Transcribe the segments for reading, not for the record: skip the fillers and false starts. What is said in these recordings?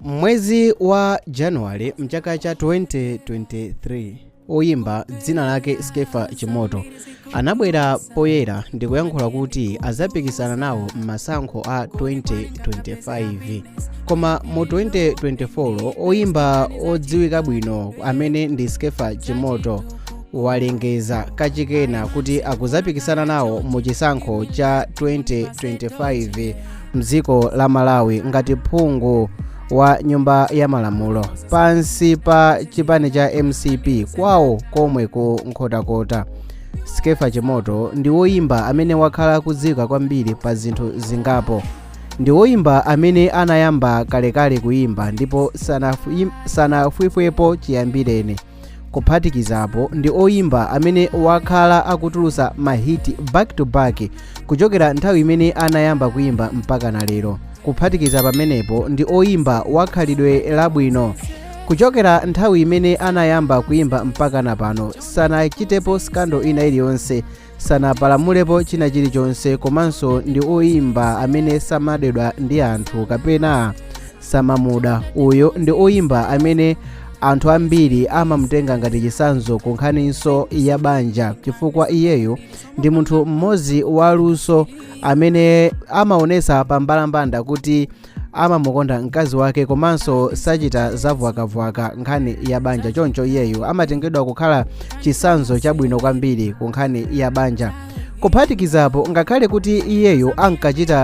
Mwezi wa Januwale mchaka cha 2023, oyimba dzina lake Skeffa Chimoto anabwera poyera ndikuyankhula kuti azapikisana nawo m'masankho a 2025. Koma mu 2024, oyimba odziwika bwino amene ndi Skeffa Chimoto walengeza kachikena kuti akuzapikisana nawo mu chisankho cha 2025 mdziko la Malawi ngati phungu wa nyumba ya malamulo pansi pa chipani cha MCP kwawo komwe ku Nkhotakota. Skeffa Chimoto ndi woyimba amene wakhala kudziwika kwambiri pa zinthu zingapo. Ndi woyimba amene anayamba kalekale kuyimba ndipo sanafwifwepo chiyambireni. Kuphatikizapo, ndi oyimba amene wakhala akutulutsa ma hit back to back kuchokera nthawi imene anayamba kuyimba mpaka na lero. Kuphatikiza pamenepo, ndi oyimba wakhalidwe labwino. Kuchokera nthawi imene anayamba kuyimba mpaka na pano, sanachitepo scandal ina iliyonse, sanapalamulepo china chilichonse. Komanso ndi oyimba amene samadedwa ndi anthu kapena samamuda. Uyo ndi oyimba amene anthu ambiri amamutenga ngati chitsanzo ku nkhaninso ya banja, chifukwa iyeyo ndi munthu mmodzi waluso amene amaonesa pambalambanda kuti amamukonda mkazi wake komanso sachita zavwakavwaka nkhani ya banja. Choncho iyeyo amatengedwa kukhala chitsanzo chabwino kwambiri ku nkhani ya banja. Kuphatikizapo, ngakhale kuti iyeyo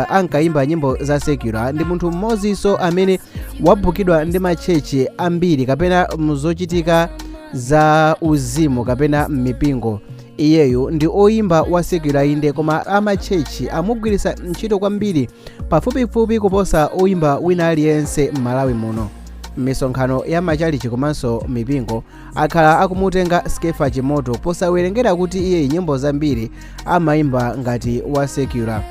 ankayimba nyimbo za secular, ndi munthu mmodzinso amene wabukidwa ndi ma church ambiri kapena mzochitika za uzimu kapena m'mipingo. Iyeyo ndi oyimba wa secular inde, koma ama church amugwiritsa ntchito kwambiri, pafupifupi kuposa oyimba wina aliyense m'Malawi muno. M'misonkhano ya machalichi komanso mipingo akhala akumutenga Skeffa Chimoto, posawerengera kuti iye nyimbo zambiri amayimba ngati wa secular.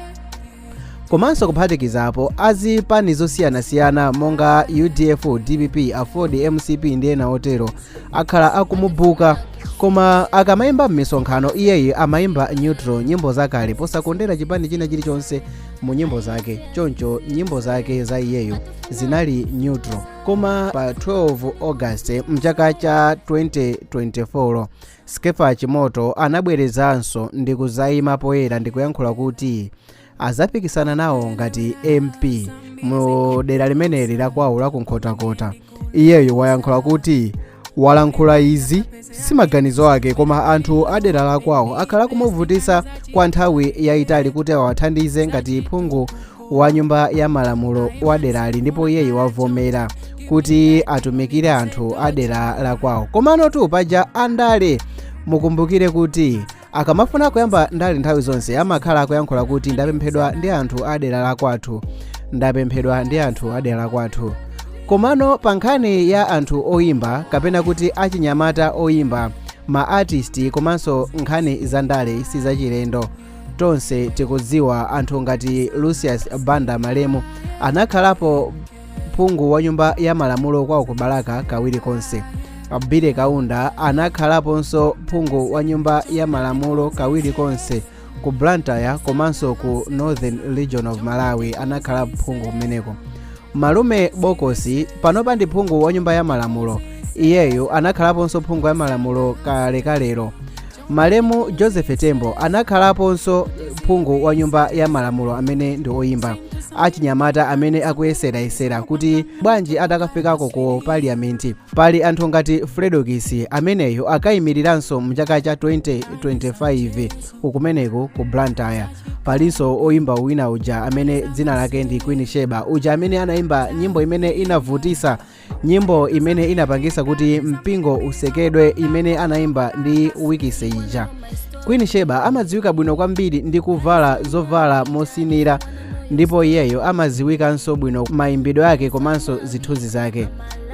Komanso kuphatikizapo, azipani zosiyanasiyana monga UDF, DPP, AFORD, MCP ndi ena otero akhala akumubuka, koma akamayimba m'misonkhano iyeyi amayimba neutral, nyimbo zakale, posakondera chipani china chilichonse mu nyimbo zake. Choncho nyimbo zake za iyeyo zinali neutral. Koma pa 12 August mchaka cha 2024, Skeffa Chimoto anabwerezanso ndi kuzayima poyera ndi kuyankhula kuti azapikisana nawo ngati MP mu dera limeneli la kwawo la Kunkhotakota. Iyeyo wayankhula kuti walankhula izi si maganizo ake, koma anthu a dera la kwawo akhala kumuvutisa kwa nthawi yayitali kuti awathandize ngati phungu wa nyumba ya malamulo wa derali, ndipo iyeyo wavomera kuti atumikire anthu a dera la kwawo. Komano tu paja andale, mukumbukire kuti akamafuna kuyamba ndale nthawi zonse amakhala akuyankhula kuti ndapemphedwa ndi anthu a dera la kwathu, ndapemphedwa ndi anthu a dera la kwathu. Komano pa nkhani ya anthu oyimba kapena kuti achinyamata oyimba, ma artist, komanso nkhani za ndale si zachilendo. Tonse tikudziwa anthu ngati Lucius Banda malemu anakhalapo phungu wa nyumba ya malamulo kwawo ku Balaka kawiri konse. Billy Kaunda anakhalaponso phungu wa nyumba ya malamulo kawiri konse ku Blantyre komanso ku Northern Region of Malawi, anakhala phungu kumeneko. Malume Bokosi panopa ndi phungu wa nyumba ya malamulo, iyeyo anakhalaponso phungu ya malamulo kalekalero. Malemu Joseph Tembo anakhalaponso phungu wa nyumba ya malamulo, amene ndi oyimba achinyamata amene akuyeserayesera kuti bwanji atakafikako ku parliament. Pali anthu ngati Fredokiss, ameneyo akayimiriranso mchaka cha 2025 kukumeneku ku Blantyre. Palinso oyimba wina uja amene dzina lake ndi Queen Sheba, uja amene anayimba nyimbo imene inavutisa, nyimbo imene inapangisa kuti mpingo usekedwe, imene anayimba ndi Wikise ija. Queen Sheba amadziwika bwino kwambiri ndi kuvala zovala mosinira, ndipo iyeyo amadziwikanso bwino mayimbidwe ake komanso zithunzi zake.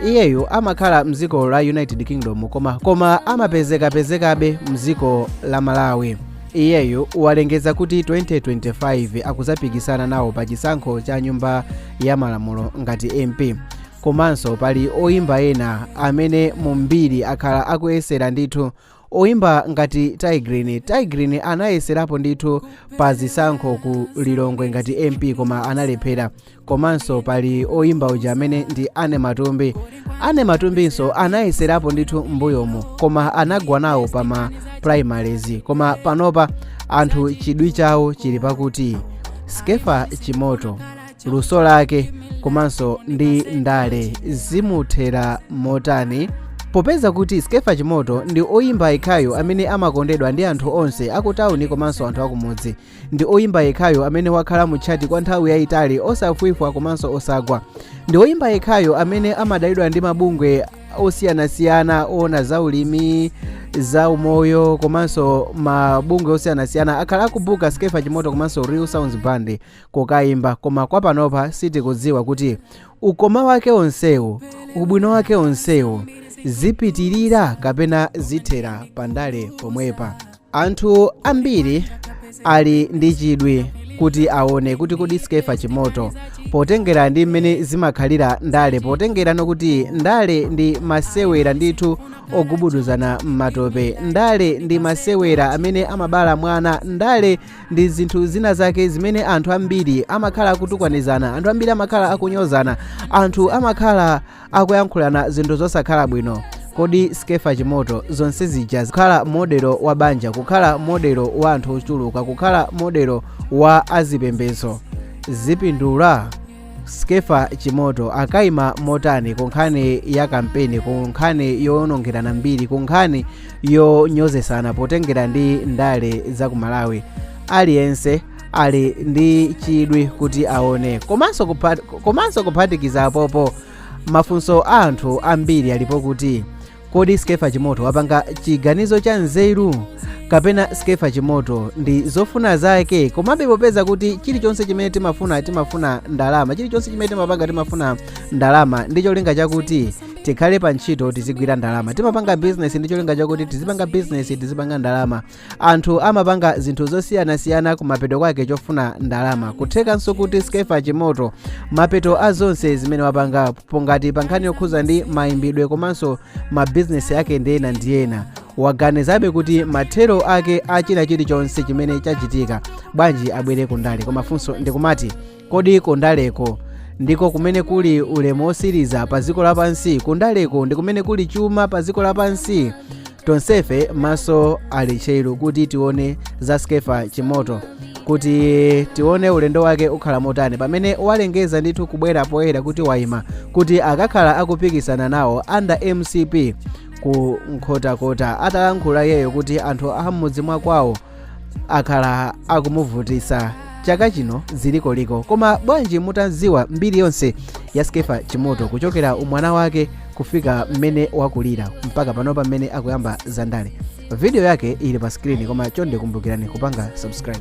Iyeyo amakhala mdziko la United Kingdom, koma amapezekapezekabe mdziko la Malawi. Iyeyo walengeza kuti 2025 akuzapikisana nawo pa chisankho cha nyumba ya malamulo ngati MP. Komanso pali oyimba ena amene mu mbiri akhala akuyesera ndithu. Oyimba ngati Tay Grin, Tay Grin anayeserapo ndithu pa zisankho ku Lilongwe ngati MP koma analephera. Komanso pali oyimba uja amene ndi Anne Matumbi. Anne Matumbinso anayeserapo ndithu m'mbuyomo koma anagwa nawo pa ma primaries. Koma panopa anthu chidwi chawo chili pakuti Skeffa Chimoto luso lake komanso ndi ndale zimuthera motani, popeza kuti Skeffa Chimoto ndi oyimba yekhayo amene amakondedwa ndi anthu onse akutawuni komanso anthu akumudzi. Ndi oyimba yekhayo amene wakhala mu tchati kwa nthawi yayitali osafwifwa komanso osagwa. Ndi oyimba yekhayo amene amadalidwa ndi mabungwe osiyanasiyana oona za ulimi, za umoyo, komanso mabungwe osiyanasiyana akhala akubuka Skeffa Chimoto komanso Real Sounds Band kokayimba. Koma kwa panopa sitikudziwa kuti ukoma wake onsewu, ubwino wake onsewu zipitirira kapena zithera pandale pomwepa. Anthu ambiri ali ndi chidwi kuti aone kuti kodi Skeffa Chimoto, potengera ndi mmene zimakhalira ndale, potengera nokuti ndale ndi masewera ndithu ogubuduzana m'matope, ndale ndi masewera amene amabala mwana, ndale ndi zinthu zina zake zimene anthu ambiri amakhala akutukwanizana, anthu ambiri amakhala akunyozana, anthu amakhala akuyankhulana zinthu zosakhala bwino. Kodi Skeffa Chimoto zonse zija, kukhala modelo wa banja, kukhala modelo wa anthu ochuluka, kukhala modelo wa azipembedzo, zipindula? Skeffa Chimoto akayima motani ku nkhani ya kampeni, ku nkhani yowonongerana mbiri, ku nkhani yonyozesana potengera ndi ndale za ku Malawi? Aliyense ali ndi chidwi kuti aone. Komanso kuphatikiza apopo, mafunso a anthu ambiri alipo kuti kodi Skeffa Chimoto wapanga chiganizo cha nzeru kapena Skeffa Chimoto ndi zofuna zake? Komabe popeza kuti chilichonse chimene timafuna, timafuna ndalama, chilichonse chimene timapanga timafuna ndalama ndi cholinga chakuti tikhale pa ntchito tizigwira ndalama, timapanga bizinesi ndi cholinga chakuti tizipanga bizinesi tizipanga ndalama, anthu amapanga zinthu zosiyanasiyana kumapeto kwake chofuna ndalama. Kuthekanso kuti Skeffa Chimoto mapeto a zonse zimene wapanga pongati pa nkhani yokhuza ndi mayimbidwe komanso mabizinesi ake ndi ena ndi ena, waganizabe kuti mathero ake a china chilichonse chimene chachitika, bwanji abwere kundale? Koma funso ndikumati, kodi kundaleko ndiko kumene kuli ulemu osiriza pa dziko lapansi? Kundaleko ndi kumene kuli chuma pa dziko lapansi? Tonsefe maso ali tcheru kuti tione za Skeffa Chimoto, kuti tione ulendo wake ukhala motani pamene walengeza ndithu kubwera poyera kuti wayima kuti akakhala akupikisana nawo under MCP ku Nkhotakota, atalankhula iyeyo kuti anthu am'mudzi mwakwawo akhala akumuvutisa chaka chino zilikoliko. Koma bwanji mutadziwa mbiri yonse ya Skeffa Chimoto kuchokera umwana wake kufika mmene wakulira mpaka panopa mmene akuyamba zandale? Video yake ili pa screen, koma chonde kumbukirani kupanga subscribe.